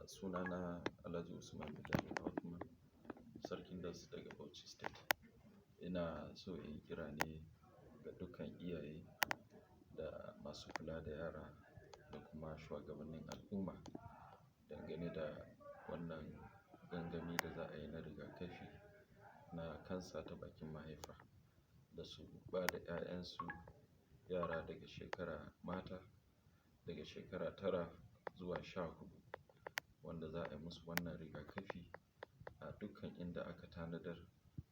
Sunana Alhaji Usman Bilyaminu Othman, Sarkin Dass daga Bauchi State. Ina so in kira ne ga dukkan iyaye da masu kula da yara da kuma shugabannin al'umma dangane da wannan gangami da za a yi na rigakafi na kansa ta bakin mahaifa, da su ba da 'ya'yansu yara daga shekara mata daga shekara 9 zuwa 14, wanda za a yi musu wannan rigakafi a dukkan inda aka tanadar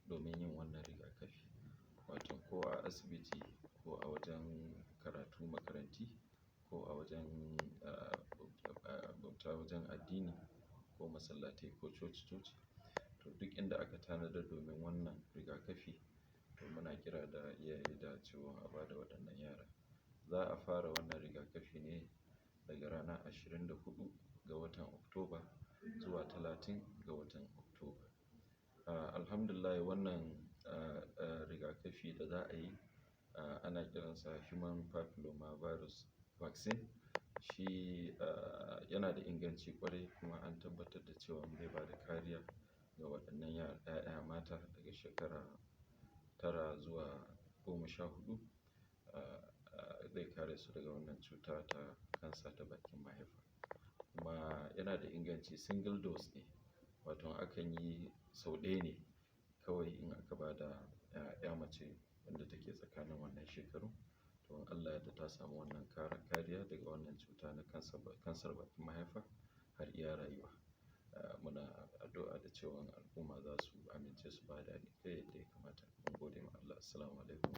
domin yin wannan rigakafi, wato ko a asibiti ko a wajen karatu makaranti ko a wajen bauta wajen addini ko masallatai ko coci-coci. To duk inda aka tanadar domin wannan rigakafi, to muna kira da iyaye da cewa a ba da waɗannan yara. Za a fara wannan rigakafi ne daga ranar 24 ga watan Oktoba zuwa 30 ga watan Oktoba. Alhamdulillah, wannan rigakafi da za a yi ana kiransa Human Papilloma Virus Vaccine. Shi yana da inganci ƙwarai, kuma an tabbatar da cewa zai ba da kariya ga waɗannan 'ya'ya mata daga shekara 9 zuwa 14. Zai kare su daga wannan cuta ta kansa ta bakin mahaifa. Kuma yana da inganci, single dose ne, wato akan yi sau ɗaya ne kawai in aka ba da 'ya mace wanda take tsakanin wannan shekaru. To in Allah ya yarda, ta samu wannan kariya daga wannan cuta na kansar bakin mahaifa har iya rayuwa. Muna addu'a da cewa al'umma za su amince su ba da haɗin kai yadda ya kamata. Mun gode ma Allah. Assalamu alaikum.